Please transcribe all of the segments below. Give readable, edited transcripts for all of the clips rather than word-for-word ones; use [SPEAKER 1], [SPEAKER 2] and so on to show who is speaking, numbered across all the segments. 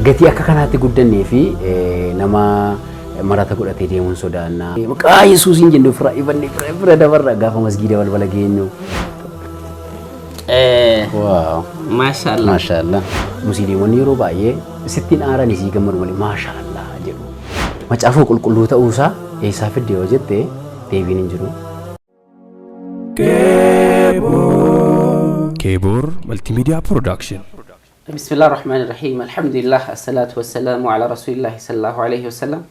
[SPEAKER 1] Gatii akka kanaatti guddannee fi nama marata godhatee deemuun sodaanna. Maqaa Yesuusiin jennu ofirraa ifannee bira bira dabarra gaafa masgiida balbala geenyu. Waaw.
[SPEAKER 2] Maashaallah.
[SPEAKER 1] Maashaallah. Musliimonni yeroo baay'ee sittiin aaranii sii gammadu malee maashaallah jedhu. Macaafa qulqulluu ta'uusaa eessaa fidde yoo jette deebiin hin jiru.
[SPEAKER 3] Keebor Multimedia Production.
[SPEAKER 2] بسم الله الرحمن الرحيم، الحمد لله، الصلاة والسلام على رسول الله صلى الله عليه وسلم.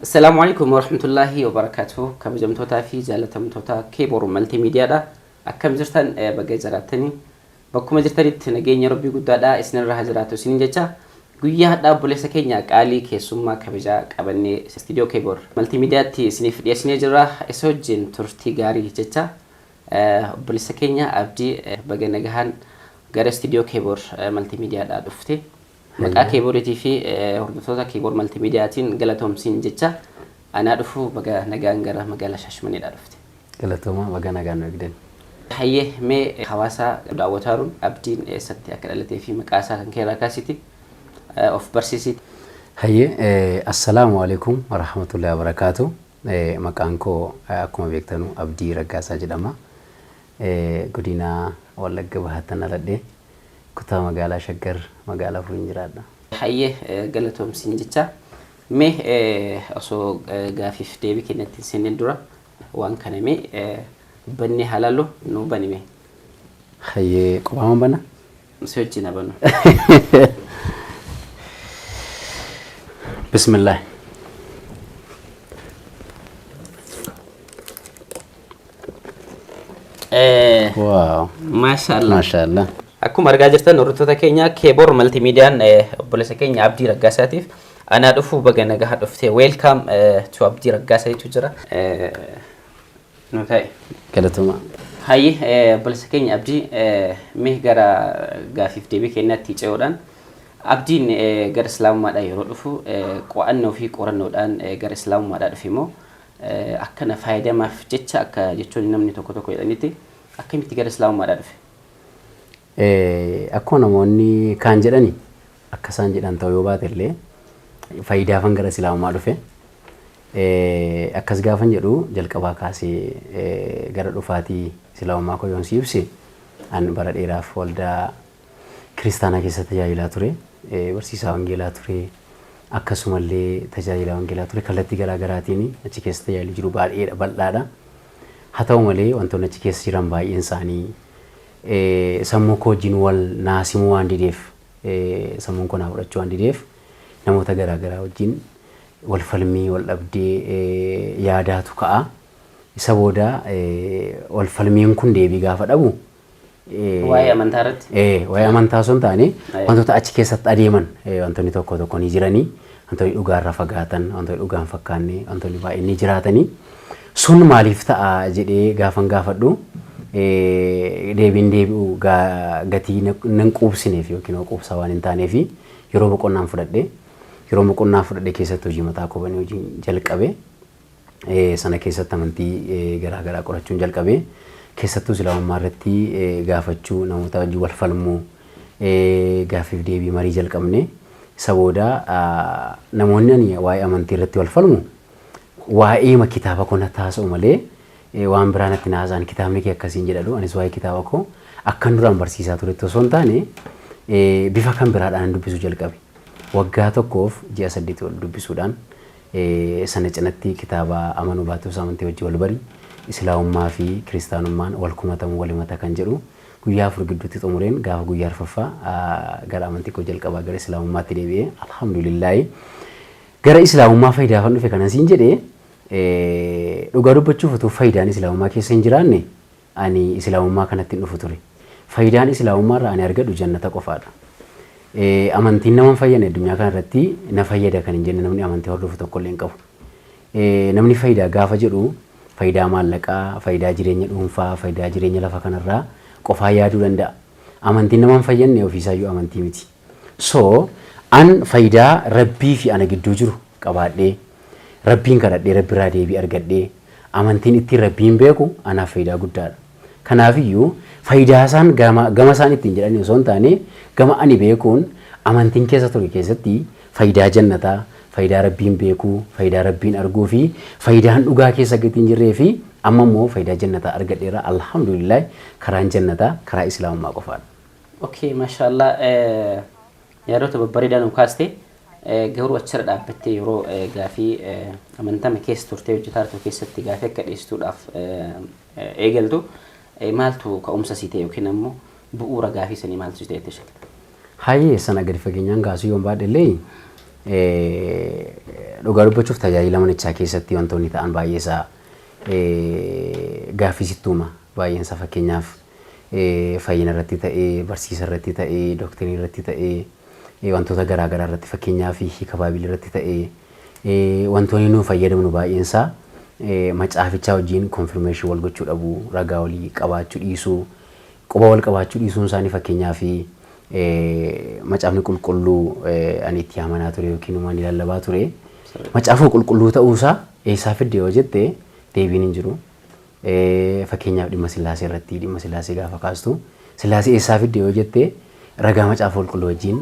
[SPEAKER 2] السلام عليكم ورحمة الله وبركاته. Kabajamtootaa fi jaalatamtoota Keeboor Maltiimiidiyaadha. Akkam jirtan? Baga jiraattanii, bakkuma jirtanitti nageenya Rabbii guddaadha isinirra haa jiraatu isinin jecha, guyyaa hadhaa obboleessa keenya qaalii keessummaa kabajaa qabannee istiidiyoo Keeboor Maltiimiidiyaatti isiniif dhiyeessinee jirra. Isa wajjin turtii gaarii jecha. Obboleessa keenya Abdii, baga nagahaan gara istiidiyoo Keeboor Maltiimiidiyaadhaa dhufte. Maqaa Keebooriitii fi hordoftoota Keeboor Maltiimiidiyaatiin galatoomsiin jecha. Anaa dhufu, baga nagaan gara magaalaa Shaashimaneedhaa dhufte.
[SPEAKER 1] Galatooma, baga nagaan nu eegdan.
[SPEAKER 2] Hayyee, mee hawaasa daawwataaruun Abdiin eessatti akka dhalatee fi maqaa isaa kan keerraa kaasiti of barsiisi.
[SPEAKER 1] Hayyee, assalaamu alaikum warahmatullahi wabarakaatu. Maqaan koo akkuma beektanu Abdii Raggaasaa jedhama. Godina Wallagga Bahaattan dhaladhe. Kutaa magaalaa Shaggar, magaalaa Furiin jiraadha.
[SPEAKER 2] Hayyee, galatoomsiin jecha. Mee osoo gaafiif deebii keenyatti hin seenneen dura waan kana mee bannee halaallu nu banime.
[SPEAKER 1] Hayyee, qophaa'uun bana?
[SPEAKER 2] Si wajjin habanu.
[SPEAKER 1] Bismillah. Waaw.
[SPEAKER 2] Maashaallah.
[SPEAKER 1] Maashaallah.
[SPEAKER 2] Akkuma argaa jirtan, hordoftoota keenya, Keeboor Maltiimiidiyaan obboleessa keenya Abdii Raggaasaatiif anaa dhufu, baga nagaa dhuftee, welcome to Abdii Raggaasaa jechuu jira. Nu ta'e.
[SPEAKER 1] Galatooma.
[SPEAKER 2] Hayyee, obboleessa keenya Abdii, mee gara gaafiif deebii keenyaatti ce'uudhaan, Abdiin gara Islaamummaadhaa yeroo dhufu qo'annoo fi qorannoodhaan gara Islaamummaadhaa dhufe immoo akkana faayidamaaf jecha, akka jechuun namni tokko tokko jedhanitti, akkamitti gara Islaamummaadhaa dhufe?
[SPEAKER 1] Akkuma namoonni kaan jedhani, akka isaan jedhan ta'uu yoo baate illee, faayidaafan gara Islaamummaa dhufe. Akkas gaafan jedhu, jalqabaa kaasee gara dhufaatii Islaamummaa koo yoon si ibse, an bara dheeraaf waldaa kiristaanaa keessa tajaajilaa ture. Barsiisaa wangeelaa ture. Akkasumallee tajaajila wangeelaa ture kallattii garaa garaatiin achi keessa tajaajilli jiru baay'eedha, bal'aadha. Haa ta'u malee, wantoonni achi keessa jiran baay'een isaanii sammuu koo wajjin wal naasimuu waan dideef, sammuun koo naa fudhachuu waan dideef, namoota garaa garaa wajjin wal falmii, wal dhabdee yaadaatu ka'a. Isa booda wal falmiin kun deebii gaafa dhabu,
[SPEAKER 2] Waa'ee amantaa irratti?
[SPEAKER 1] Waa'ee amantaa osoo hin taane, wantoota achi keessatti adeeman, wantoonni tokko tokko ni jiranii, wantoonni dhugaarra fagaatan, wantoonni dhugaa hin fakkaanne, wantoonni baay'een ni jiraatanii. Sun maaliif ta'a jedhee gaafan gaafadhu, deebiin deebi'u gatii nan quubsineef yookiin quubsaa waan hin taaneef, yeroo boqonnaan fudhadhe. Yeroo boqonnaa fudhadhe keessatti hojii mataa koo banee hojii jalqabe. Sana keessatti amantii garaa garaa qorachuun jalqabe. Keessattuu Islaamummaa irratti gaafachuu, namoota wajjin wal falmuu, gaaffiif deebii marii jalqabne. Isa booda namoonni ani waa'ee amantii irratti wal falmu waa'ee kitaaba koo natti haasa'u malee waan biraa natti haasa'an. Kitaabni kee akkasiin jedhadhu, anis waa'ee kitaaba koo akkan duraan barsiisaa turetti osoo hin taane bifa kan biraadhaan dubbisuu jalqabe. Waggaa 1f ji'a 8 ol dubbisuudhaan, sana cinatti kitaaba amanuu baatus amantii wajjin wal bari, Islaamummaa fi Kiristaanummaan wal kumatamuu wal himata kan jedhu guyyaa 4 gidduutti xumureen, gaafa guyyaa arfaffaa gara amantii koo jalqabaa, gara Islaamummaatti deebi'ee, alhamdulillaahi. Gara Islaamummaa faayidaafan dhufe kanan siin jedhe, dhugaa dubbachuuf utuu faayidaan Islaamummaa keessa hin jiraanne ani Islaamummaa kanatti hin dhufu ture. Faayidaan Islaamummaa irraa ani argadhu jannata qofaadha. Amantiin nama hin fayyadne, addunyaa kana irratti na fayyada kan hin jenne namni amantii hordofu tokko illee hin qabu. Namni faayidaa gaafa jedhu faayidaa maallaqaa, faayidaa jireenya dhuunfaa, faayidaa jireenya lafa kanarraa qofaa yaaduu danda'a. Amantiin nama hin fayyadne ofiisaayyuu amantii miti. So an faayidaa Rabbii fi ana gidduu jiru qabaadhee, Rabbiin kadhadhee, Rabbirraa deebii argadhee, amantiin ittiin Rabbiin beeku anaaf faayidaa guddaadha. Kanaafiyyuu faayidaa isaan gama isaan ittiin jedhanii osoo hin taane, gama ani beekuun Amantiin keessa ture keessatti faayidaa jannataa, faayidaa Rabbiin beekuu, faayidaa Rabbiin arguu fi faayidaan dhugaa keessa gatii hin jirree fi amma immoo faayidaa jannataa argadheera. Alhamdulillah, karaan jannataa karaa Islaamummaa qofaadha.
[SPEAKER 2] Okay, mashallah, yaadota babbareedaa nu kaaste. Garuu achirra dhaabbattee yeroo gaafii amantama keessa turtee hojjetaa jirtu keessatti gaafii akka dhiyeessituudhaaf eegaltu, maaltu ka'umsa sii ta'e yookiin ammoo bu'uura gaafii sanii maaltu sii ta'e jettee shakkita?
[SPEAKER 1] Hayyee, sana gadi fageenyaan kaasuu yoon baadhe illee, dhugaa dubbachuuf tajaajila manichaa keessatti wantoonni ta'an baay'ee isaa gaaffii sittuuma baay'een isaa. Fakkeenyaaf fayyina irratti ta'ee, barsiisa irratti ta'ee, dooktarii irratti ta'ee, wantoota garaa garaa irratti, fakkeenyaaf hiika Baabilii irratti ta'ee, wantoonni nu fayyadamnu baay'een isaa macaafichaa wajjin confirmation wal gochuu dhabuu, ragaa walii qabaachuu dhiisuu, quba wal qabaachuu dhiisuun isaanii. Fakkeenyaaf Macaafni Qulqulluu ani itti amanaa ture yookiin ani lallabaa ture Macaafa Qulqulluu ta'uusaa eessaa fidde yoo jette deebiin hin jiru. Fakkeenyaaf dhimma Sillaasee irratti, dhimma Sillaasee gaafa kaastu, Sillaasee eessaa fidde yoo jette ragaa Macaafa Qulqulluu wajjin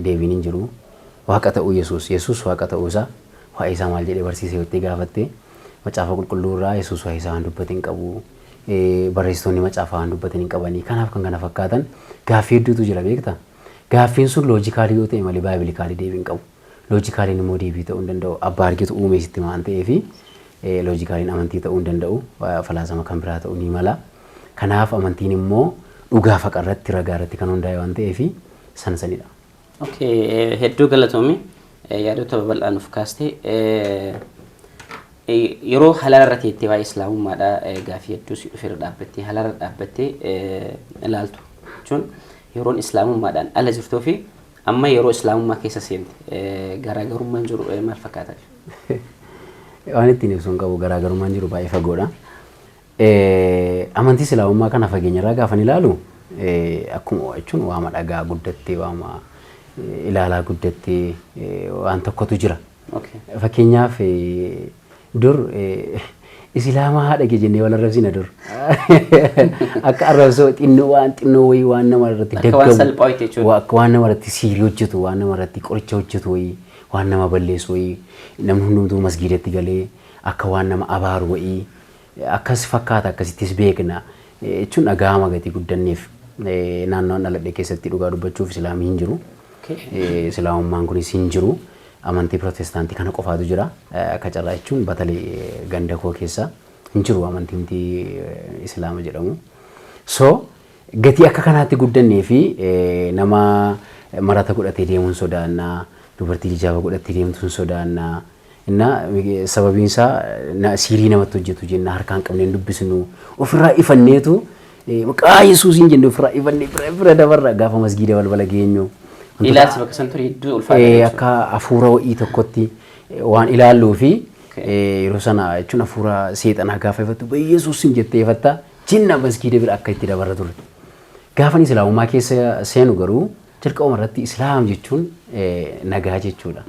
[SPEAKER 1] deebiin hin jiru. Waaqa ta'uu Yesuus, Yesuus Waaqa ta'uusaa waa'ee isaa maal jedhee barsiise yoo itti gaafatte, Macaafa Qulqulluu irraa Yesuus waa'ee isaa waan dubbate hin qabu. Barreessitoonni macaafaa waan dubbatan hin qabanii. Kanaaf kan kana fakkaatan gaaffii hedduutu jira, beekta. Gaaffiin sun logically yoo ta'e malee biblically deebii hin qabu. Logicaliin immoo deebii ta'uu hin danda'u. Abbaa argitu uume sitti waan ta'eefi logicaliin amantii ta'uu hin danda'u. Falaasama kan biraa ta'uu ni mala. Kanaaf amantiin immoo dhugaa faqa irratti, ragaa irratti kan hundaa'e waan ta'eefi san sanidha.
[SPEAKER 2] Okay, hedduu galatoomi, yaadota babal'aa nuuf kaaste. Yeroo halaala irra teettee waa'ee Islaamummaadha gaafii hedduu si dhufeera dhaabbattee halaala dhaabbattee ilaaltu jechuun, yeroon Islaamummaadhaan ala jirtuu fi amma yeroo Islaamummaa keessa seente garaagarummaan jiru maal fakkaata?
[SPEAKER 1] Waan ittiin ibsuun qabu, garaagarummaan jiru baay'ee fagoodha. Amantii Islaamummaa kana fageenyarraa gaafan ilaalu, akkuma jechuun waama dhagaa guddattee, waama ilaalaa guddattee, waan tokkotu jira. Fakkeenyaaf dur Islaamaa haadha kee jennee wal arrabsina dur. Akka arrabsoo xinnoo, waan xinnoo wayii, waan nama irratti
[SPEAKER 2] Akka waan salphaa wayiiti jechuudha.
[SPEAKER 1] Akka waan nama irratti siirii hojjetu, waan nama irratti qoricha hojjetu wayii, waan nama balleessu wayii, namni hundumtuu masgiidatti galee akka waan nama abaaru wayii akkas fakkaata, akkasittis beekna jechuun dhaga'ama gatii guddanneef. Naannoon dhaladhe keessatti dhugaa dubbachuuf Islaamii hin jiru. Islaamummaan kunis hin jiru. Amantii Pirootestaantii kana qofaatu jira. Akka carraa jechuun batalee ganda koo keessa hin jiru amantiin Islaama jedhamu. So gatii akka kanaatti guddannee fi nama marata godhatee deemuun sodaannaa, dubartii hijaaba godhattee deemtuun sodaannaa. Inna sababiin isaa siirii namatti hojjetu jenna, harkaan qabnee hin dubbisnu, ofirraa ifanneetu maqaa Yesuusiin jenne ofirraa ifannee bira bira dabarra gaafa masgiida balbala geenyu.
[SPEAKER 2] Ilaalchi bakka san ture hedduu ulfaata jechuudha.
[SPEAKER 1] Akka hafuura wa'ii tokkotti waan ilaalluu fi yeroo sana jechuun hafuura seexanaa gaafa ifattu Yesuusin jettee ifatta jinna masgiida bira akka itti dabarra turre. Gaafan Islaamummaa keessa seenu garuu jalqabuma irratti Islaam jechuun nagaa jechuudha.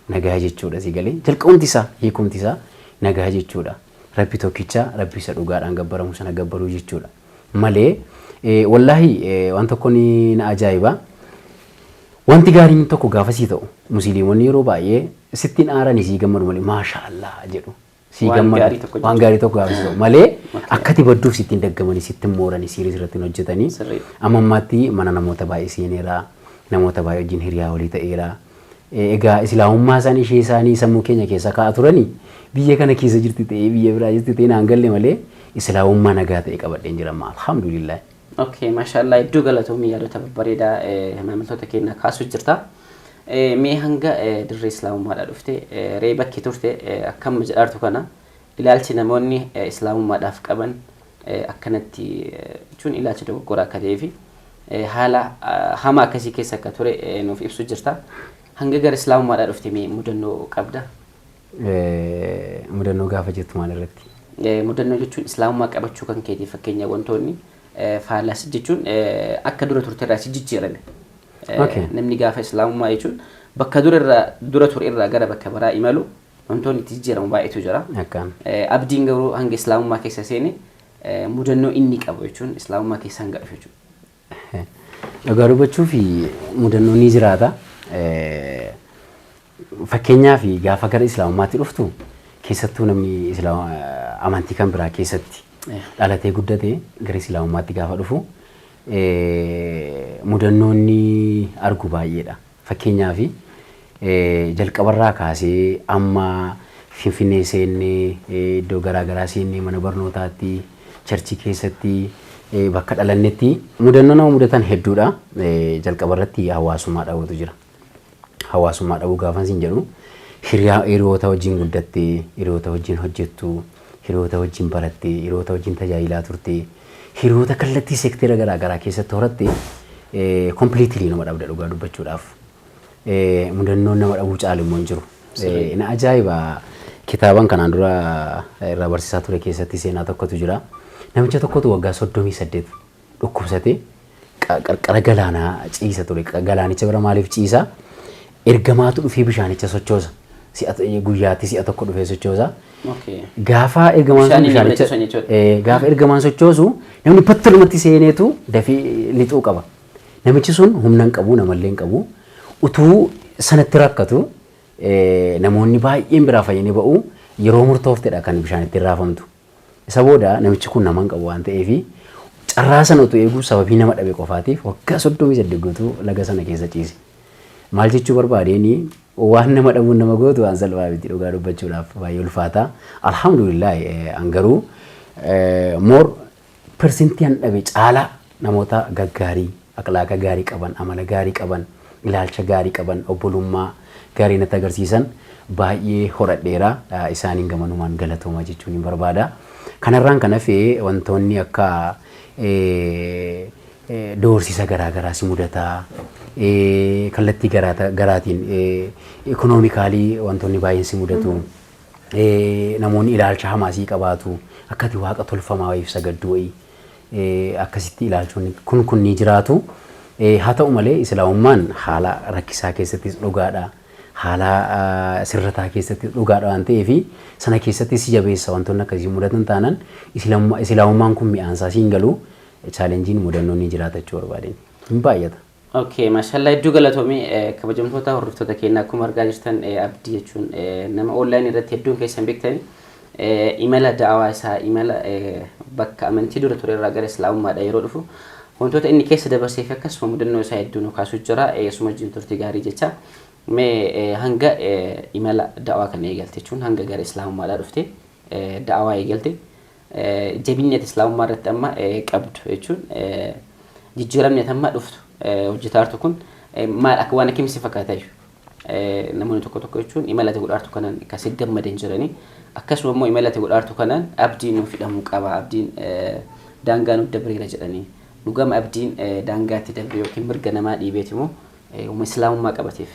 [SPEAKER 1] Nagaa jechuudha, si galee, jalqabumti isaa, hiikumti isaa nagaa jechuudha. Rabbi tokkicha, Rabbi isa dhugaadhaan gabbaramu sana gabbaruu jechuudha. Malee wallaahi waan tokko ni na ajaa'iba. Wanti gaariin tokko gaafa sii ta'u Musliimonni yeroo baay'ee sittiin aaranii sii gammadu malee, maasha Allah jedhu. Sii
[SPEAKER 2] Waan
[SPEAKER 1] gammadu.
[SPEAKER 2] gaarii tokko.
[SPEAKER 1] Waan gaarii tokko gaafa sii ta'u malee akkati badduuf sittiin daggamanii, sittiin mooranii, siirii sirratti hin hojjetanii. Amma ammaatti mana namoota baay'ee seeneera. Namoota baay'ee wajjin hiriyaa walii ta'eera. Egaa Islaamummaa isaan ishee isaanii sammuu keenya keessa kaa'aa turanii biyya kana keessa jirti ta'ee, biyya biraa jirti ta'ee naan galle malee, Islaamummaa nagaa ta'e qabadheen jira amma, alhamdulillah.
[SPEAKER 2] Okay, mashallah, hedduu galatoomii, yaadota babbareedaa maamiltoota keenya kaasuu jirta. Mee hanga dirree Islaamummaadhaa dhufte ree bakki turte akkam jedhaartu kana ilaalchi namoonni Islaamummaadhaaf qaban akkanatti jechuun ilaalcha dogoggoraa akka ta'ee fi haala hamaa akkasii keessa akka ture nuuf ibsu jirta. Hanga gara Islaamummaadhaa dhufte mee mudannoo qabda?
[SPEAKER 1] Mudannoo gaafa jettu maal irratti?
[SPEAKER 2] Mudannoo jechuun Islaamummaa qabachuu kan keetiif fakkeenya wantoonni faalas jechuun akka dura turte irraa si jijjiirame. Namni gaafa Islaamummaa jechuun bakka dura irraa dura ture irraa gara bakka biraa imalu wantoonni itti jijjiiramu baay'eetu jira.
[SPEAKER 1] Akkaan.
[SPEAKER 2] Abdiin garuu hanga Islaamummaa keessa seene mudannoo inni qabu jechuun Islaamummaa keessa hanga dhufe jechuudha.
[SPEAKER 1] Dhugaa dubbachuuf mudannoon ni jiraata. Fakkeenyaaf, gaafa gara islaamummaatti dhuftu, keessattuu namni amantii kan biraa keessatti dhalatee guddate gara islaamummaatti gaafa dhufu mudannoonni argu baay'eedha. Fakkeenyaaf, jalqabarraa kaasee amma Finfinnee seennee, iddoo garaagaraa seennee, mana barnootaatti, church keessatti, bakka dhalannetti mudannoo nama mudatan hedduudha. Jalqabarratti hawaasummaa dhabuutu jira. Hawaasummaa dhabuu gaafa siin jedhu, hiriyoota wajjin guddattee, hiriyoota wajjin hojjettu, hiriyoota wajjin barattee, hiriyoota wajjin tajaajilaa turte, hiriyoota kallattii seektera garaagaraa keessatti horatte completely nama dhabda dhugaa dubbachuudhaaf. Mudannoon nama dhabuu caalu immoo hin jiru. Na ajaa'iba, kitaaban kanaan dura irraa barsiisaa ture keessatti seenaa tokkotu jira. Namicha tokkotu waggaa 38 dhukkubsatee qarqara galaanaa ciisa ture. Galaanicha bira maaliif ciisa? Ergamaatu dhufee bishaanicha sochoosa. Si'a guyyaatti si'a tokko dhufee sochoosa. Gaafa ergamaan sun bishaanicha gaafa ergamaan sochoosu, namni battalumatti seeneetu dafee lixuu qaba. Namichi sun humna hin qabu, namallee hin qabu. Utuu sanatti rakkatu, namoonni baay'een biraa fayyanii ba'u, yeroo murtooftedha kan bishaan ittiin raafamtu. Isa booda namichi kun nama hin qabu waan ta'eef, carraa sana utuu eeguu, sababii nama dhabe qofaatiif waggaa 38 guutuu laga sana keessa ciise. Maal jechuu barbaadeen, waan nama dhabuun nama gootu waan salphaa miti, dhugaa dubbachuudhaaf baay'ee ulfaata. Alhamdulillah, an garuu more persentii an dhabe caalaa namoota gaggaarii, akhlaaqa gaarii qaban, amala gaarii qaban, ilaalcha gaarii qaban, obbolummaa gaarii natti agarsiisan baay'ee horadheera. Isaaniin gamanumaan galatooma jechuun hin barbaada. Kanarraan kan hafe, wantoonni akka doorsisa garaagaraa si mudataa. Kallattii garaatiin economically wantoonni baay'een si mudatu. Namoonni ilaalcha hamaa sii qabaatu. Akka ati waaqa tolfamaa wayiif sagaddu wayii akkasitti ilaalchonni kun ni jiraatu. Haa ta'u malee, islaamummaan haala rakkisaa keessattis dhugaadha. Haala sirrataa keessattis dhugaadha waan ta'eef, sana keessatti si jabeessa. Wantoonni akkasii mudatan taanaan, islaamummaan kun mi'aansaa siin galu, challengeiin mudannoon ni jiraata jechuu barbaadeen. Hin baay'ata.
[SPEAKER 2] Okay, maashaallah, hedduu galatoomii. Kabajamtoota hordoftoota keenya, akkuma argaa jirtan, Abdii jechuun nama online irratti hedduun keessan beektani, imala da'awaa isaa, imala bakka amantii dura ture irraa gara islaamummaadha yeroo dhufu wantoota inni keessa dabarsee fi akkasuma mudannoo isaa hedduu nu kaasuu jira. Suma wajjin turtii gaarii jecha. Mee hanga imala da'awaa kana eegalte jechuun hanga gara islaamummaadhaa dhufte da'awaa eegalte, jabinni ati islaamummaa irratti amma qabdu jechuun jijjiiramni ati amma dhuftu hojjetaa jirtu kun maal akka waan akkamii si fakkaata iyyuu? Namoonni tokko tokko jechuun imala ati godhaartu kanaan akkasii gammadan jiranii, akkasuma immoo imala ati godhaartu kanaan Abdiin nuuf hidhamuu qaba, Abdiin daangaa nuuf dabreera jedhanii, dhugama Abdiin daangaatti dabre yookiin mirga namaa dhiibeeti moo islaamummaa qabateef?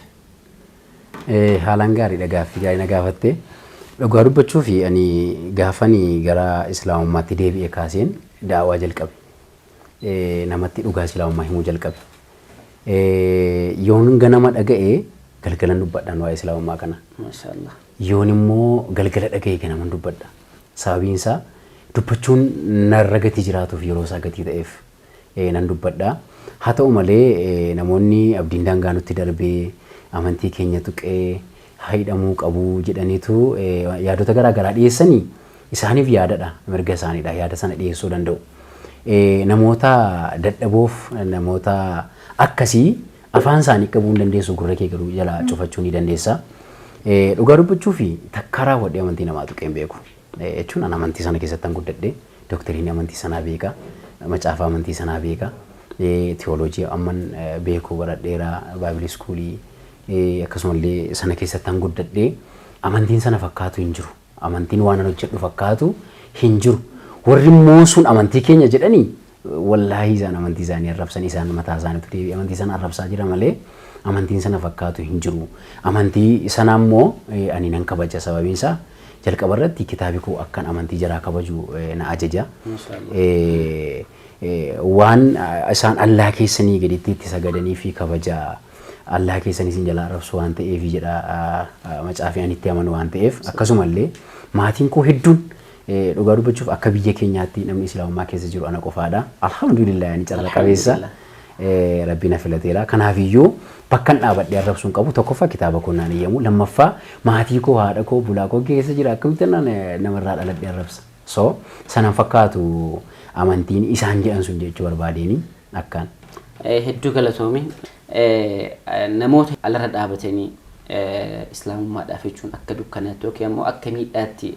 [SPEAKER 1] Haalaan gaariidha, gaaffii gaarii na gaafatte. Dhugaa dubbachuu fi ani gaafani gara islaamummaatti deebi'e kaaseen daawaa jalqabe. Namatti dhugaa islaamummaa himuu jalqabe. Yoon ganama dhaga'e, galgalan dubbadhaan waa'ee islaamummaa kana.
[SPEAKER 2] Maashaallah.
[SPEAKER 1] Yoon immoo galgala dhaga'e, ganaman dubbadha. Sababiin isaa dubbachuun narra gatii jiraatuuf, yeroo isaa gatii ta'eef nan dubbadha. Haa ta'u malee, namoonni Abdiin daangaa nutti darbee, amantii keenya tuqee, hidhamuu qabu jedhaniitu yaadota garaa garaa dhiyeessanii, isaaniif yaadadha, mirga isaaniidha, yaada sana dhiyeessuu danda'u. Namoota dadhaboof, namoota akkasii afaan isaanii qabuu hin dandeessu, gurra kee garuu jalaa cufachuu ni dandeessa. Dhugaa dubbachuu fi takka raawwadhee amantii namaa tuqee hin beeku. Jechuun an amantii sana keessatti an guddadhe, doctrine amantii sanaa beeka, macaafa amantii sanaa beeka, theology amman beekuu baradheera, Bible school, akkasumallee sana keessatti an guddadhe, amantiin sana fakkaatu hin jiru. Amantiin waan an hojjedhu fakkaatu hin jiru. Warri immoo sun amantii keenya jedhanii, wallaahi isaan amantii isaanii arrabsan, isaan mataa isaaniitu deebi'ee amantii sana arrabsaa jira malee amantiin sana fakkaatu hin jiru. Amantii sana immoo ani nan kabaja, sababiin isaa jalqaba irratti kitaabi koo akkan amantii jaraa kabaju na ajaja. Waan isaan allaa keessanii gaditti itti sagadanii fi kabaja allaa keessanii isin jalaa arrabsu waan ta'eef jedha macaafii ani itti amanu waan ta'eef, akkasumallee maatiin koo hedduun, dhugaa dubbachuuf, akka biyya keenyaatti namni islaamummaa keessa jiru ana qofaadha. Alhamdulillah, ani carra qabeessa. Rabbi na filateera. Kanaafiyyuu bakkan dhaabadhee arrabsuu hin qabu. Tokkoffaa kitaaba koo naan eeyyamu. Lammaffaa maatii koo, haadha koo, bulaa koo keessa jira, akkamitti namarraa dhaladhee arrabsa? So sanan fakkaatu amantiin isaan jedhan sun jechuu barbaadeenii akkaan.
[SPEAKER 2] Hedduu galatoomi. Namoota alarra dhaabatanii islaamummaadhaaf jechuun akka dukkanaatti yookiin ammoo akka miidhaatti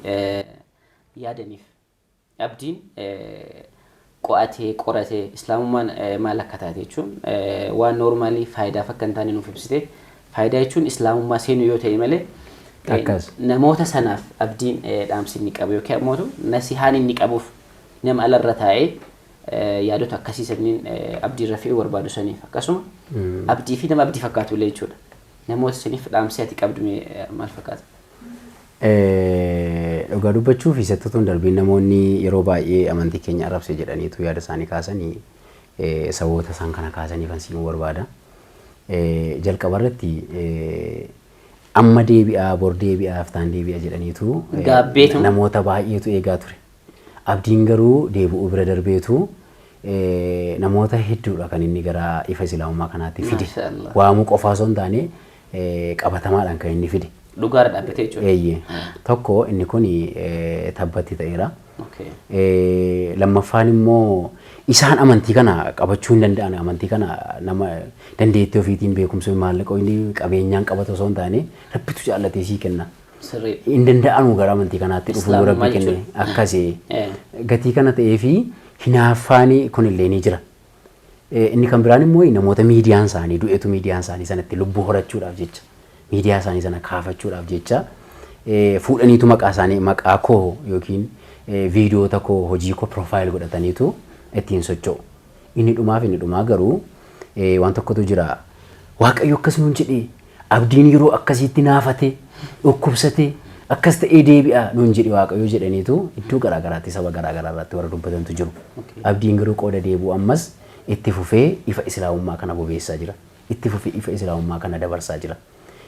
[SPEAKER 2] yaadaniif Abdiin qo'atee qoratee islaamummaan maal akka taate jechuun waan normaalii faayidaaf akka hin taane nuuf ibsite. Faayidaa jechuun islaamummaa seenuu yoo ta'e malee, namoota sanaaf Abdiin dhaamsi inni qabu yookiin ammoo nasihaan inni qabuuf nama alarra taa'ee yaadota akkasii sanniin Abdii irra fe'uu barbaadu saniif, akkasuma Abdii fi nama Abdii fakkaatu illee jechuudha. Namoota saniif dhaamsi ati qabdu maal fakkaata?
[SPEAKER 1] Dhugaa dubbachuuf, isatti otoo hin darbiin, namoonni yeroo baay'ee amantii keenya arrabse jedhaniitu yaada isaanii kaasanii, sababoota isaan kana kaasaniif an siimuu barbaada. Jalqaba irratti amma deebi'aa, bor deebi'aa, iftaan deebi'a jedhaniitu
[SPEAKER 2] Gaabbeetu.
[SPEAKER 1] namoota baay'eetu eegaa ture. Abdiin garuu deebi'uu bira darbeetu namoota hedduudha kan inni gara ifa islaamummaa kanaatti fide.
[SPEAKER 2] Maashaallah.
[SPEAKER 1] Waamuu qofaa osoo hin taane, qabatamaadhaan kan inni fide.
[SPEAKER 2] Dhugaarra dhaabbatee jechuudha.
[SPEAKER 1] Eeyyee. Tokko inni kun tabbatti ta'eera. Lammaffaan immoo isaan amantii kana qabachuu hin danda'an. Amantii kana nama dandeettii ofiitiin, beekumsa, maallaqa inni qabeenyaan qabatu osoo hin taane, Rabbitu jaallatee sii kenna. Hin danda'anu gara amantii kanaatti dhufuu yoo
[SPEAKER 2] Islaamummaa
[SPEAKER 1] Rabbi kenne
[SPEAKER 2] jechuudha.
[SPEAKER 1] akkasii. Gatii kana ta'ee fi hinaaffaan kunillee ni jira. Inni kan biraan immoo namoota miidiyaan isaanii du'etu miidiyaan isaanii sanatti lubbuu horachuudhaaf jecha, miidiyaa isaanii sana kaafachuudhaaf jecha, fuudhaniitu maqaa isaanii, maqaa koo yookiin viidiyoota koo, hojii koo profile godhataniitu ittiin socho'u. Inni dhumaa garuu waan tokkotu jira. Waaqayyo akkas nuun jedhee, Abdiin yeroo akkasiitti naafate, dhukkubsate, akkas ta'ee deebi'a nuun jedhe Waaqayyo jedhaniitu iddoo garaa garaatti saba garaa garaa irratti warra dubbatantu jiru. Abdiin garuu qooda deebi'u ammas itti fufee ifa islaamummaa kana bobeessaa jira. Itti fufee ifa islaamummaa kana dabarsaa jira.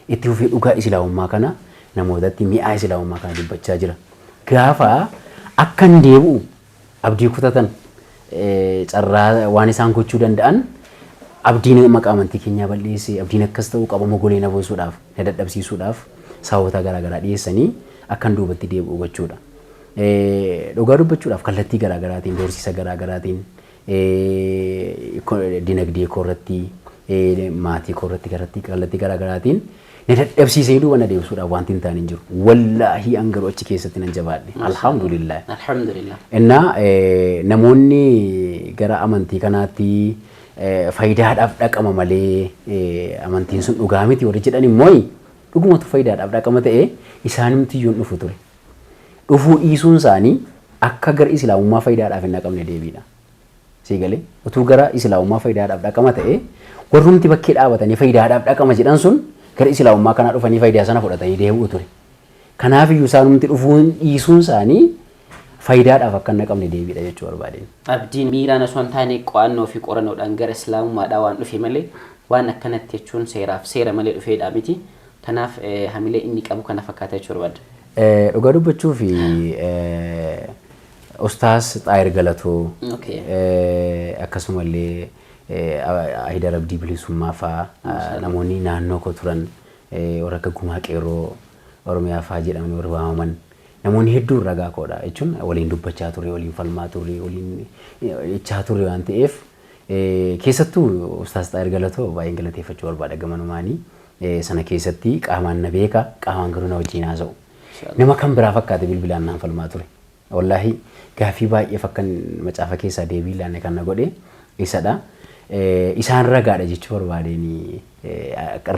[SPEAKER 1] Itti fufee dhugaa islaamummaa kana namootatti, mi'aa islaamummaa kana dubbachaa jira. Gaafa akkan deebi'u abdii kutatan, carraa waan isaan gochuu danda'an, Abdiin maqaa amantii keenyaa bal'eesse, Abdiin akkas ta'uu qaba, mogolee na buusuudhaaf, na dadhabsiisuudhaaf sababoota garaa garaa dhiyeessanii akkan duubatti deebi'u gochuudha. Dhugaa dubbachuudhaaf, kallattii garaa garaatiin, doorsiisa garaa garaatiin, dinagdee koo irratti, maatii koo irratti kallattii garaa garaatiin na dadhabsiisanii duuba na deebisuudhaaf wanti hin taane hin jiru. Wallaahii an garuu achi keessatti nan jabaadhe. Alhamdulillah.
[SPEAKER 2] Alhamdulillah.
[SPEAKER 1] Innaa namoonni gara amantii kanaatti faayidaadhaaf dhaqama malee amantiin sun dhugaa miti warri jedhan immoo, dhugumatu faayidaadhaaf dhaqama ta'e isaanumti iyyuu hin dhufu ture. Dhufuu dhiisuun isaanii akka gara islaamummaa faayidaadhaaf hin dhaqamne deebiidha. Sii galee, utuu gara islaamummaa faayidaadhaaf dhaqama ta'e, warrumti bakkee dhaabatanii faayidaadhaaf dhaqama jedhan sun gara islaamummaa kanaa dhufanii faayidaa sana fudhatanii deebi'u ture. Kanaaf iyyuu isaanumti dhufuun dhiisuun isaanii faayidaadhaaf akka hin dhaqamne deebiidha jechuu barbaadeen.
[SPEAKER 2] Abdiin miiraan osoo hin taane qo'annoo fi qorannoodhaan gara islaamummaadhaa waan dhufe malee waan akkanatti jechuun seeraaf seera malee dhufeedha miti. Kanaaf hamilee inni qabu kana fakkaata jechuu barbaada.
[SPEAKER 1] Dhugaa dubbachuu fi Ustaas Xaayir Galatoo, akkasumallee Ahidar Abdii Bilisummaa fa'aa, namoonni naannoo koo turan, warra akka Gumaa Qeerroo Oromiyaa fa'aa jedhamanii warri waamaman, namoonni hedduun ragaa koodha jechuun, waliin dubbachaa turre, waliin falmaa turre, waliin jechaa turre waan ta'eef, keessattuu Ustaas Xaayir Galatoo baay'een galateeffachuu barbaada gamanumaanii. Sana keessatti qaamaan na beeka, qaamaan garuu na wajjin haasa'u. Nama kan biraa fakkaate bilbilaan naan falmaa ture. Wallaahi gaaffii baay'eef akkan macaafa keessaa deebii laanne kan na godhe isadha. Isaan ragaadha jechuu barbaadeen,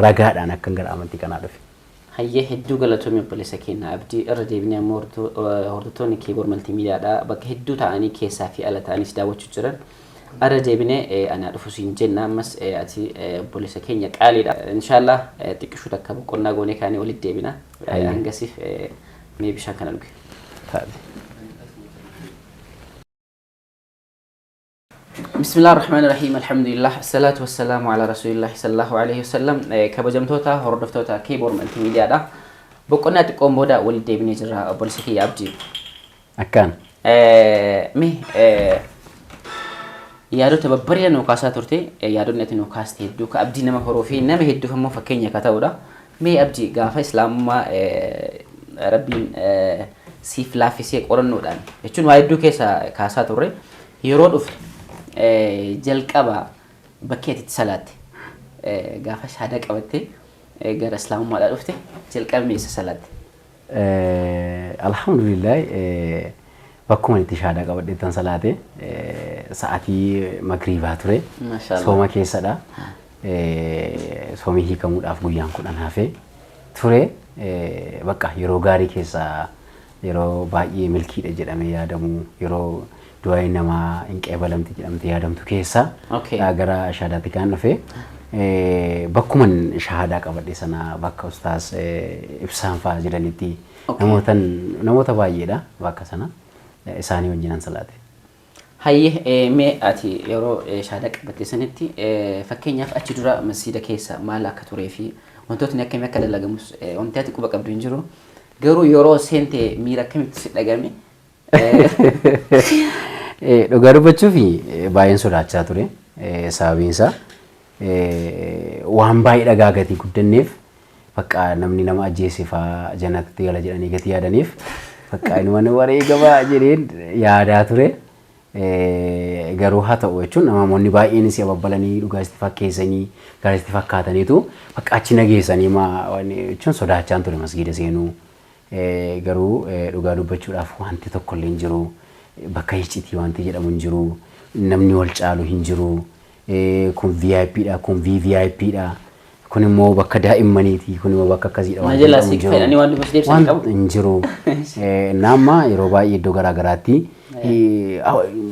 [SPEAKER 1] ragaadhaan akkan gara amantii kanaa dhufe.
[SPEAKER 2] Hayyee, hedduu galatoomi obboleessa keenya Abdii. Irra deebinee ammoo hordoftoonni Keeboor Maltiimiidiyaadha bakka hedduu ta'anii keessaa fi ala ta'anis daawwachuu jiran. Irra deebinee anaa dhufu siin jenna. Ammas ati obboleessa keenya qaaliidha. Inshaallah xiqqishuu takka boqonnaa goonee kaanee walitti deebina. Hangasiif mee bishaan kana dhuge.
[SPEAKER 1] Taate.
[SPEAKER 2] بسم الله الرحمن الرحيم، الحمد لله، الصلاة والسلام على رسول الله صلى الله عليه وسلم. Kabajamtoota hordoftoota Keeboor Maltiimiidiyaadha. Boqonnaa xiqqoon booda walitti deebinee jirra, obboleessa kiyya Abdii.
[SPEAKER 1] Akkaan.
[SPEAKER 2] Mee Yaadota babbareedaa nuu kaasaa turte, yaadonni ati nuu kaaste hedduu ka abdii nama horuu fi nama hedduuf immoo fakkeenya ka ta'udha. Mee Abdii, gaafa Islaamummaa Rabbiin siif laaffisee qorannoodhaan jechuun waa hedduu keessa kaasaa turre, yeroo dhuftu jalqaba bakkee ati itti salaatte, gaafa shahaadaa qabattee gara Islaamummaadhaa dhufte, jalqaba mee eessa salaatte?
[SPEAKER 1] Alhamdulillah, bakkuma itti shahaadaa qabadheettan salaate. Sa'atii magriibaa ture.
[SPEAKER 2] Mashallah.
[SPEAKER 1] Sooma keessadha. Soomii hiikamuudhaaf guyyaan 10 hafe ture. Bakka yeroo gaarii keessa, yeroo baay'ee milkiidha jedhamee yaadamu, yeroo du'aayin namaa hin qeebalamti jedhamte yaadamtu keessa gara shahaadaatti kan dhufe. Bakkuman shahaadaa qabadhe sana, bakka ustaas Ibsaan fa'aa jiranitti, namoota baay'eedha bakka sana, isaanii wajjinan salaate.
[SPEAKER 2] Hayyee, mee ati yeroo shahaadaa qabatte sanitti, fakkeenyaaf achi dura masjiida keessa maal akka turee fi wantootni akkamii akka dalagamus wanti ati quba qabdu hin jiru. Garuu yeroo seente miira akkamitti si dhagame?
[SPEAKER 1] Dhugaa dubbachuuf baay'een sodaachaa ture. Sababiin isaa waan baay'ee dhagaa gatii guddanneef, bakka namni nama ajjeese fa'aa jannatatti gala jedhanii gatii yaadaniif, bakka inuma nu wareegama jedheen yaadaa ture. Garuu haa ta'u jechuun namoonni baay'een si ababbalanii, dhugaa itti fakkeessanii, gara itti fakkaataniitu bakka achi nageessanii jechuun sodaachaan ture masgiida seenuu. Garuu dhugaa dubbachuudhaaf wanti tokko illee hin jiru. Bakka iccitii wanti jedhamu hin jiru. Namni wal caalu hin jiru. Kun VIP dha, kun VVIP dha. Kun immoo bakka daa'immaniiti, kun immoo bakka akkasiidha.
[SPEAKER 2] Wanti Majalaa jedhamu hin jiru. Fedhanii waan dubbachuu deebisan
[SPEAKER 1] Waan
[SPEAKER 2] qabu.
[SPEAKER 1] hin jiru. Nama yeroo baay'ee iddoo garaa garaatti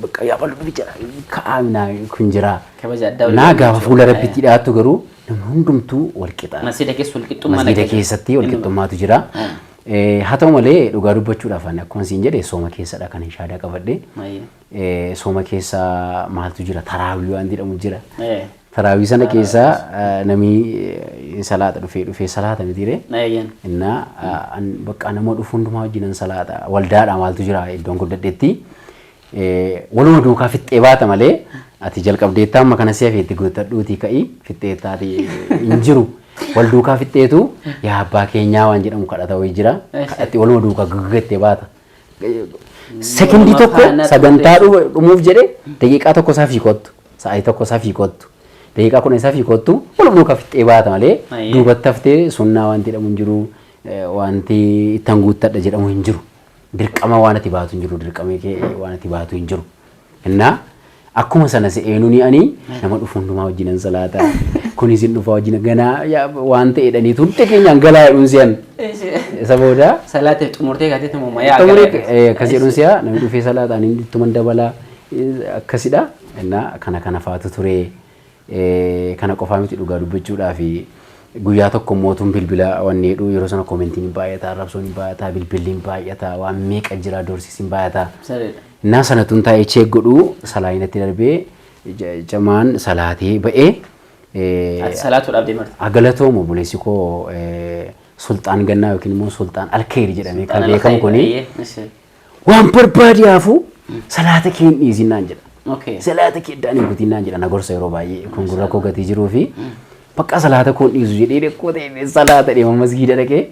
[SPEAKER 1] bakka yaabaluu jira ka'aa kun jira.
[SPEAKER 2] Kabaja addaa
[SPEAKER 1] Naa gaafa fuula Rabbiitti dhiyaattu garuu namni hundumtuu wal qixa.
[SPEAKER 2] Masjiida keessa wal qixxummaa
[SPEAKER 1] Masjiida keessatti wal qixxummaatu jira. Haa ta'u malee, dhugaa dubbachuudhaaf ani akkuma siin jedhe sooma keessadha kan shahaadaa qabadhe. Sooma keessa maaltu jira? Taraawii waan jedhamu jira. Taraawii sana keessa namni salaata dhufee dhufee salaata mitiire. Innaa bakka nama dhufu hundumaa wajjinan salaata. Waldaadha maaltu jira iddoon guddadhetti. Waluma duukaa fixxee baata malee ati jalqabdeettaa amma kana si hafe itti guuttadhuutii ka'ii fixxeettaati hin jiru. Wal duukaa fixxeetu yaa abbaa keenyaa waan jedhamu kadhata wayii jira. Kadhatti waluma duukaa gaggattee baata. Sekondii tokko sagantaa dhumuuf jedhe daqiiqaa 1 safii kottu. Sa'aatii 1 safii kottu. Daqiiqaa 10 safii kottu, waluma duukaa fixxee baata malee duubatti haftee sunnaa wanti jedhamu hin jiru. Wanti ittan guuttadha jedhamu hin jiru. Dirqama waan ati baatu hin jiru. Dirqama kee waan ati baatu hin jiru. Innaa akkuma sana se'eenuu ani nama dhufu hundumaa wajjinan salaata. Kunis hin dhufa wajjin ganaa waan ta'eedhanii hunda keenyaan galaa jedhuun si'an. Isa booda
[SPEAKER 2] Salaata xumurtee kaatee tumuma yaa
[SPEAKER 1] xumuree akkas jedhuun si'a, namni dhufee salaata ani ittuman dabalaa akkasidha. Innaa kana kana faatu ture. Kana qofaa miti, dhugaa dubbachuudhaa fi guyyaa tokko mootuun bilbila wanni jedhu, yeroo sana commentiin hin baay'ata, arrabsoon hin baay'ata, bilbilli hin baay'ata, waan meeqa jira, doorsis hin baay'ata. Innaa sana tun taa'ee check godhu salaayinatti darbee jamaan salaatee ba'ee.
[SPEAKER 2] Ati salaatuudhaaf deemarta.
[SPEAKER 1] Galatoomu, obboleessi koo Sulxaan Gannaa yookiin immoo Sulxaan Alkeer jedhamee kan beekamu kuni waan barbaade hafu salaata kee hin dhiisin naan jedha. Salaata kee addaan hin kutin naan jedha, na gorsa yeroo baay'ee. Kun gurra koo gatii jiruu fi bakka salaata koo hin dhiisu jedhee dhaqoo ta'e salaata deema masgiida dhaqee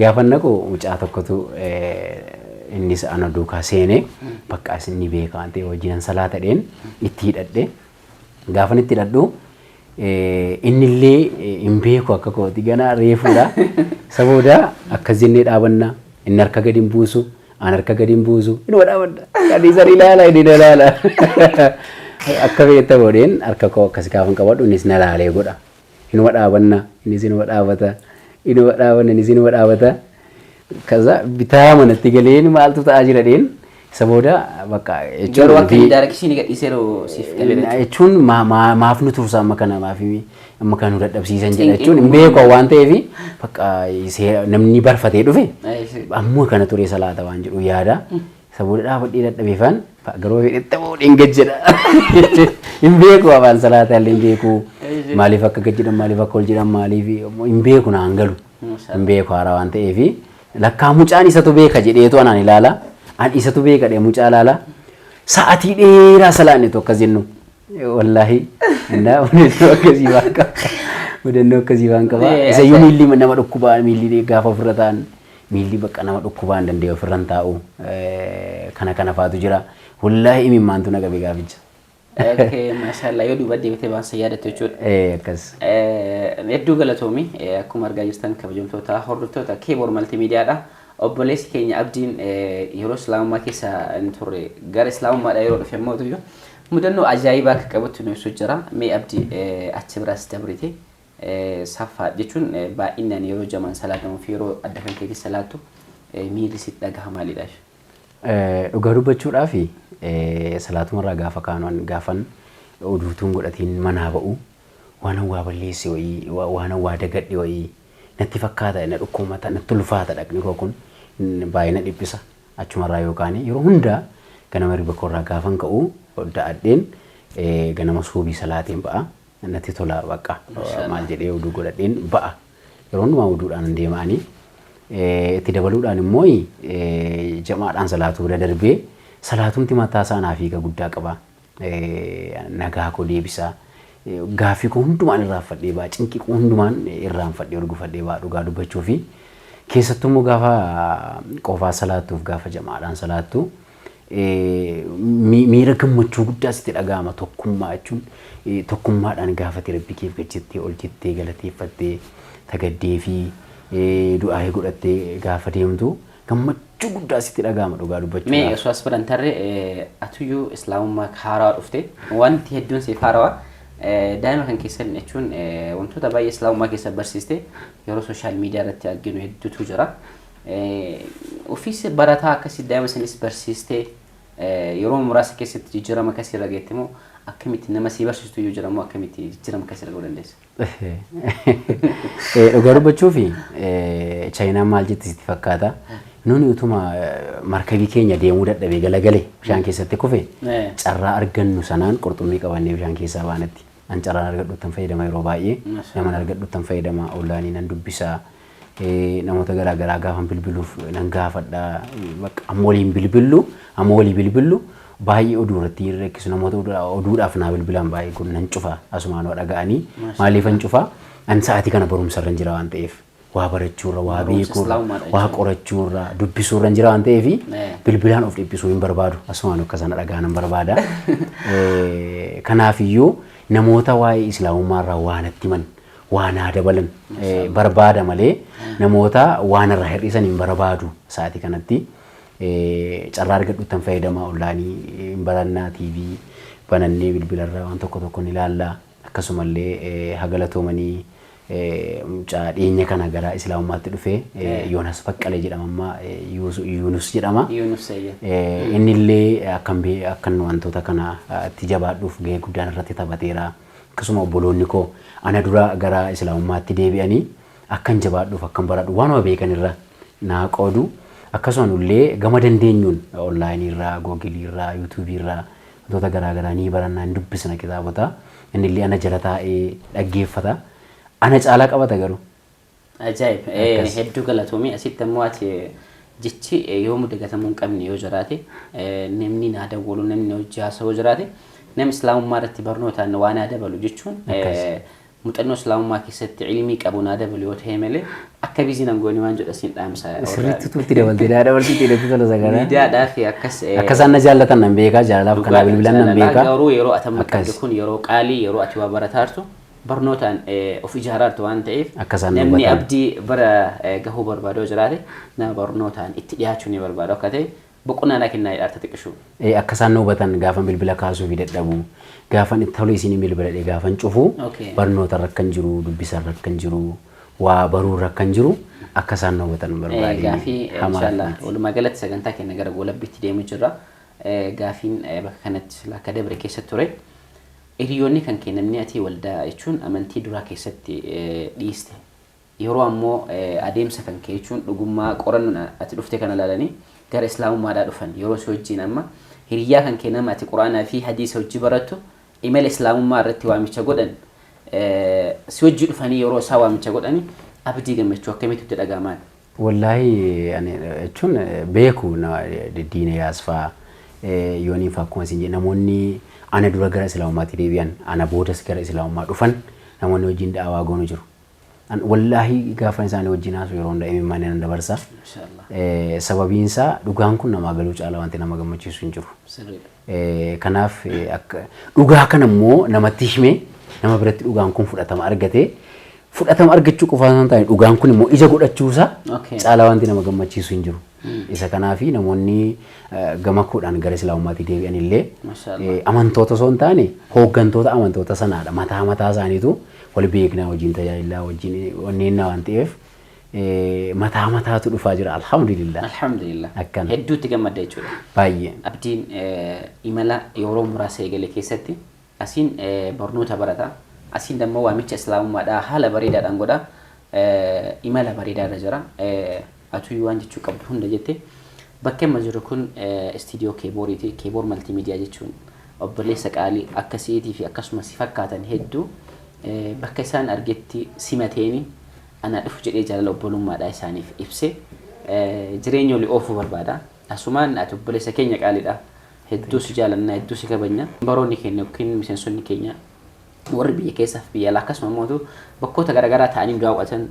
[SPEAKER 1] gaafa naqu mucaa tokkotu innis ana duukaa seenee, bakka isin ni beeka waan ta'eef wajjinan salaata dheen itti hidhadhe. Gaafan itti hidhadhu innillee hin beeku akka kooti, ganaa reefuudha. Isa booda akkas jennee dhaabanna, inni harka gadi hin buusu, an harka gadi hin buusu, inuma dhaabanna. Kan isa ilaala, inni na ilaala. Akka fe'etta godheen harka koo akkas gaafan qabadhu innis na laalee godha. Inuma dhaabanna, innis inuma dhaabata, inuma dhaabanna, innis inuma dhaabata. Kaza bitaa manatti galeen maaltu ta'aa jira dheen, isa booda bakka
[SPEAKER 2] jechuun Garuu akka inni direction gadhiiseeru siif galeera.
[SPEAKER 1] Jechuun maaf nu tursa amma kana, maaf amma kana nu dadhabsiisan jedha jechuun hin beeku waan ta'eef, bakka namni barfatee dhufe ammoo kana ture salaata waan jedhu yaada. Isa booda dhaabadhee dadhabeefaan garuu fedhetti boodheen gad jedha. Hin beeku, afaan salaataa illee hin beeku. Maaliif akka gad jedhan, maaliif akka ol jedhan, maaliif hin beeku, naan galu. Hin beeku haaraa waan ta'eef, lakkaa mucaan isatu beeka jedheetu anaan ilaala. An isatu beeka dhee mucaa ilaala. Sa'atii dheeraa salaannetu akkas jennu. Wallaahi innaa mudannoo akkasii waan qaba. Mudannoo akkasii waan qaba. Isayyuu miilli nama dhukkubaa, miilli gaafa ofirra taa'an miilli bakka nama dhukkubaa hin danda'e ofirra hin taa'u. Kana kana faatu jira. Wallaahi imimmaantu na qabe gaaficha.
[SPEAKER 2] Okay, maashaallah, yoo duuba deebitee waan san yaadattu jechuudha.
[SPEAKER 1] Akkas.
[SPEAKER 2] Hedduu galatoomi. Akkuma argaa jirtan, kabajamtoota hordoftoota Keeboor Maltiimiidiyaadha. Obboleessi keenya Abdiin yeroo Islaamummaa keessa hin turre gara Islaamummaadha yeroo dhufe immoo mudannoo ajaa'ibaa akka qabutti nu ibsu jira. Mee Abdii, achi biraas dabrite saffaa jechuun baay'inaan yeroo jamaan salaatamuu fi yeroo adda kan keetti salaattu miirri sitti dhagaha maalidha?
[SPEAKER 1] Dhugaa dubbachuudhaaf, salaatumarraa gaafa kaanu, gaafan oduutuun godhatiin manaa ba'u, waan waa balleesse wayii, waan waa dagadhe wayii natti fakkaata, na dhukkubata, natti ulfaata, dhaqni koo kun baay'ee na dhiphisa achumarraa. Yookaan yeroo hundaa ganama riba koorraa gaafan ka'u da'adheen ganama suubii salaateen ba'a, natti tola. Bakka maal jedhee oduu godhadheen ba'a, yeroo hundumaa oduudhaan deema'anii. Itti dabaluudhaan immoo jamaadhaan salaatuu bira darbee salaatumti mataa isaa naaf hiika guddaa qaba. Nagaa koo deebisaa. Gaaffii koo hundumaan irraanfadhee ba'a. Cinqii koo hundumaan irraanfadhee urgufadhee ba'a dhugaa dubbachuu fi keessattuu immoo gaafa qofaa salaattuuf gaafa jamaadhaan salaattu miira gammachuu guddaa sitti dhaga'ama. Tokkummaa jechuun tokkummaadhaan gaafate Rabbi keef gajjettee ol jettee galateeffattee tagaddee fi du'aayee godhattee gaafa deemtu gammachuu guddaa sitti dhaga'ama dhugaa dubbachuudhaaf.
[SPEAKER 2] Mee osoo as biran tarre, atuyyuu Islaamummaa haarawaa dhufte, wanti hedduun siif haarawaa, daa'ima kan keessan jechuun wantoota baay'ee Islaamummaa keessa barsiiste yeroo social media irratti arginu hedduutu jira. Ofiis barataa akkasii daa'ima sanis barsiistee yeroo muraasa keessatti jijjiirama akkasii irra geette moo akkamitti, nama sii barsiistu iyyuu jira moo, akkamitti jijjiirama akkasii irra gahuu dandeessa?
[SPEAKER 1] Dhugaa dubbachuuf, Chaayinaan maal jetti sitti fakkaata? Nuni utuma markabii keenya deemuu dadhabee galagale bishaan keessatti kufe carraa argannu sanaan qurxummii qabannee bishaan keessaa baanatti. An carraan argadhuttan fayyadama, yeroo baay'ee naman argadhuttan fayyadama, onlaayinii nan dubbisa. Namoota garaa garaa gaafan bilbiluuf nan gaafadha. Amma waliin bilbillu, amma walii bilbillu baay'ee oduu irratti hin rakkisu. Namoota oduudhaaf naa bilbilan baay'ee kun nan cufa, asumaan waa dhaga'anii. Maaliifan cufa? An sa'aatii kana barumsarra jira waan ta'eef, waa barachuurra, waa beekuurra, waa qorachuurra, dubbisuurra jira waan ta'eef bilbilaan of dhiphisuu hin barbaadu. Asumaan akka sana dhagaa nan barbaada. Kanaafiyyuu namoota waa'ee Islaamummaarraa waa natti himan, waa naa dabalan barbaada malee namoota waan irraa hir'isan hin barbaadu sa'aatii kanatti. Carraa argadhuttan fayyadama, onlaayinii hin barannaa, TV banannee bilbilarraa waan tokko tokko ni ilaalla. Akkasumallee hagalatoomanii mucaa dhiyeenya kana gara Islaamummaatti dhufe, Yoonas Baqqalee jedhama, amma Yuunus jedhama. Inni illee akkan akkan wantoota kana itti jabaadhuuf gahee guddaan irratti taphateera. Akkasuma obboloonni koo ana dura gara Islaamummaatti deebi'anii akkan jabaadhuuf, akkan baradhu waanuma beekan irra naa qoodu. Akkasuma nullee gama dandeenyuun onlaayinii irraa, googilii irraa, yuutuubii irraa wantoota garaa garaa ni barannaa, ni dubbisna kitaabota. Inni illee ana jala taa'ee dhaggeeffata. Ana caalaa qabata garuu.
[SPEAKER 2] Ajaa'ib! Hedduu galatoomii. Asitti ammoo ati jechi yoomuu dagatamuu hin qabne yoo jiraate, namni naa dawwalu, namni na hojii haasa'u yoo jiraate, namni Islaamummaa irratti barnootaan waa naa dabalu jechuun muuxannoo Islaamummaa keessatti ilmii qabu naa dabalu yoo ta'e malee akka busy nan goone waan jedhu asiin dhaamsa.
[SPEAKER 1] Sirriitti tuutti dabaltee daa dabaltee itti tola saganaa.
[SPEAKER 2] Miidiyaadhaa fi akkas.
[SPEAKER 1] Akka isaan na jaallatan nan beekaa, jaalalaaf kanaa bilbilan nan beekaa.
[SPEAKER 2] Garuu yeroo ati amma qabdu kun yeroo qaalii, yeroo ati waa barataartu, barnootaan of ijaaraartu waan ta'eef
[SPEAKER 1] Akka isaan
[SPEAKER 2] namni
[SPEAKER 1] hubatan.
[SPEAKER 2] Abdii bara gahuu barbaadu yoo jiraate, nama barnootaan itti dhiyaachuu ni barbaadu akka ta'e boqonnaa naa kennaa jedhaarta xiqqishuu.
[SPEAKER 1] Akka isaan na hubatan, gaafan bilbila kaasuu fi dadhabu, gaafan itti tole isinii bilbiladhe, gaafan cufu barnoota irra kan jiru, dubbisa irra kan jiru, waa baruu irra kan jiru akka isaan na hubatan barbaade.
[SPEAKER 2] Gaafii inshallah walumaa galatti sagantaa keenya gara goolabbiitti deemu jirra. Gaafiin bakka kanatti sila akka dabre keessa ture. Hiriyoonni kan kee, namni ati waldaa jechuun amantii duraa keessatti dhiiste, yeroo ammoo adeemsa kan kee jechuun dhugummaa qorannoon ati dhufte kana ilaalanii gara Islaamummaadhaa dhufan, yeroo si wajjin amma hiriyyaa kan kee, nama ati Quraanaa fi hadiisa hojii barattu, imala Islaamummaa irratti waamicha godhan, si wajjii dhufanii yeroo isaa waamicha godhani, Abdii gammachuu akkamiitu itti dhaga'amaan?
[SPEAKER 1] Wallaahi ani jechuun beeku diina yaasfaa yooniin faa akkuma isin jedhe namoonni Ana dura gara Islaamummaatti deebi'an, ana boodas gara Islaamummaa dhufan namoonni wajjin da'awaa goonu jiru. Wallaahi gaafa isaanii wajjin haasa'u yeroo hunda imimmaan nan dabarsa. Sababiin isaa dhugaan kun namaa galuu caalaa wanti nama gammachiisu hin jiru. Kanaaf dhugaa kana immoo namatti himee nama biratti dhugaan kun fudhatama argate, fudhatama argachuu qofaa osoo hin taane dhugaan kun immoo ija godhachuusaa caalaa wanti nama gammachiisu hin jiru. Isa kanaafi namoonni gama koodhaan gara Islaamummaatti deebi'an illee amantoota osoo hin taane hooggantoota amantoota sanaadha. Mataa mataa isaaniitu wal beeknaa, wajjin tajaajilaa, wajjin wanneennaa waan ta'eef mataa mataatu dhufaa jira, alhamdulillah.
[SPEAKER 2] Alhamdulillah.
[SPEAKER 1] Akkana.
[SPEAKER 2] Hedduutti gammadda jechuudha.
[SPEAKER 1] Baay'ee.
[SPEAKER 2] Abdiin imala yeroo muraasa eegale keessatti asiin barnoota barata. Asiin dammoo waamicha Islaamummaadhaa haala bareedaadhaan godha. Imala bareedaa irra jira. Atuu waan jechuu qabdu hunda jette. Bakki amma jiru kun istiidiyoo Keebooriiti. Keeboor Maltiimiidiyaa jechuun obboleessa qaalii akka si'iitii fi akkasumas si fakkaatan hedduu bakka isaan argetti simateeni ana dhufu jedhee jaalala obbolummaadhaa isaaniif ibse jireenya olii oofuu barbaada. Asumaan ati obboleessa keenya qaaliidha. Hedduu si jaalanna, hedduu si kabajna. Baroonni keenya yookiin miseensonni keenya warri biyya keessaaf biyya alaa akkasuma immoo bakkoota garaagaraa ta'anii daawwatan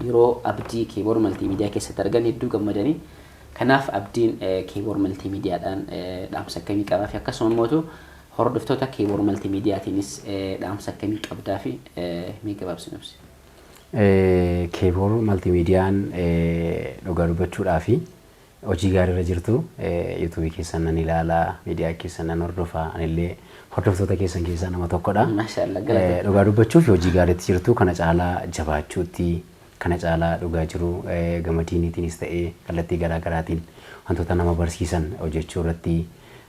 [SPEAKER 2] yeroo Abdii Keeboor Maltiimiidiyaa keessatti argan hedduu gammadanii. Kanaaf Abdiin Keeboor Maltiimiidiyaadhaan dhaamsa akkamii qabaa fi akkasuma immoo hordoftoota Keeboor Maltiimiidiyaatiinis dhaamsa akkamii qabdaa fi mee gabaabsi ibsi.
[SPEAKER 1] Keeboor Maltiimiidiyaan dhugaa dubbachuudhaa fi hojii gaarii irra jirtu. Yuutuubii keessan nan ilaalaa, miidiyaa keessan nan hordofaa, anillee hordoftoota keessan keessaa nama tokkodha.
[SPEAKER 2] Maashaallah, galatoomii.
[SPEAKER 1] Dhugaa dubbachuuf hojii gaariitti jirtu, kana caalaa jabaachuutti, kana caalaa dhugaa jiru gama diiniitiinis ta'ee kallattii garaa garaatiin wantoota nama barsiisan hojjechuu irratti,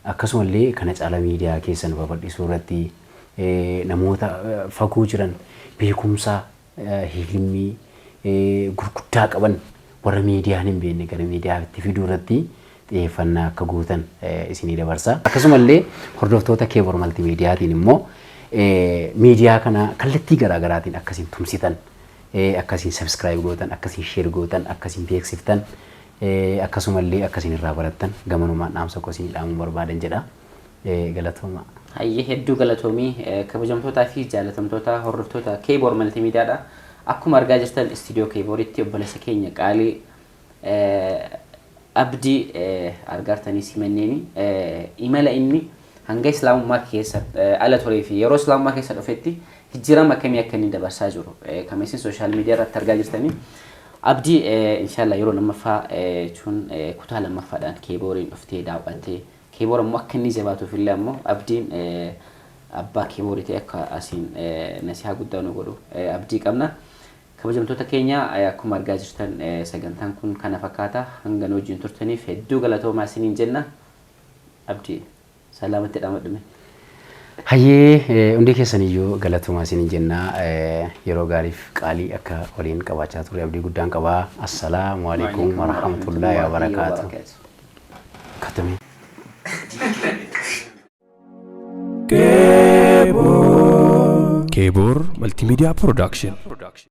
[SPEAKER 1] akkasumallee kana caalaa miidiyaa keessan babal'isuu irratti, namoota fagoo jiran beekumsa hilmii gurguddaa qaban warra miidiyaan hin beekne gara miidiyaatti fiduu irratti xiyyeeffannaa akka gootan isinii dabarsa. Akkasumallee hordoftoota Keeboor Maltiimiidiyaatiin immoo miidiyaa kana kallattii garaa garaatiin akkasiin tumsitan, akkasiin subscribe gootan, akkasiin share gootan, akkasiin beeksiftan, akkasumallee akkasiin irraa barattan gamanumaan dhaamsa koo isinii dhaamuu barbaadan jedha. Galatooma.
[SPEAKER 2] Hayyee, hedduu galatoomii. Kabajamtootaa fi jaalatamtoota hordoftoota Keeboor Maltiimiidiyaadha. Akkuma argaa jirtan istiidiyoo Keebooritti obboleessa keenya qaalii Abdii argaartanii simanneeni imala inni hanga Islaamummaa keessa ala turee fi yeroo Islaamummaa keessa dhufetti jijjiirama akkamii akka inni dabarsaa jiru kan isin social media irratti argaa jirtanii. Abdii, inshallah yeroo lammaffaa jechuun kutaa lammaffaadhaan Keebooriin dhuftee daawwattee Keeboor ammoo akka inni jabaatuuf illee ammoo Abdiin abbaa Keeboorii ta'e akka asiin nasihaa guddaa nu godhu abdii qabna. Kabajamtoota keenya, akkuma argaa jirtan sagantaan kun kana fakkaata. Hanga nu wajjin turtaniif hedduu galatoomaa isiniin jenna. Abdii, salaamatti dhaamadhume.
[SPEAKER 1] Hayyee, hundi keessaniyyuu galatoomaa isiniin jenna. Yeroo gaariif qaalii akka waliin qabaachaa turre abdii guddaan qabaa. Assalaamu alaikum warahmatullaahi wabarakaatu. Katame.
[SPEAKER 3] Keeboor Multimedia Production.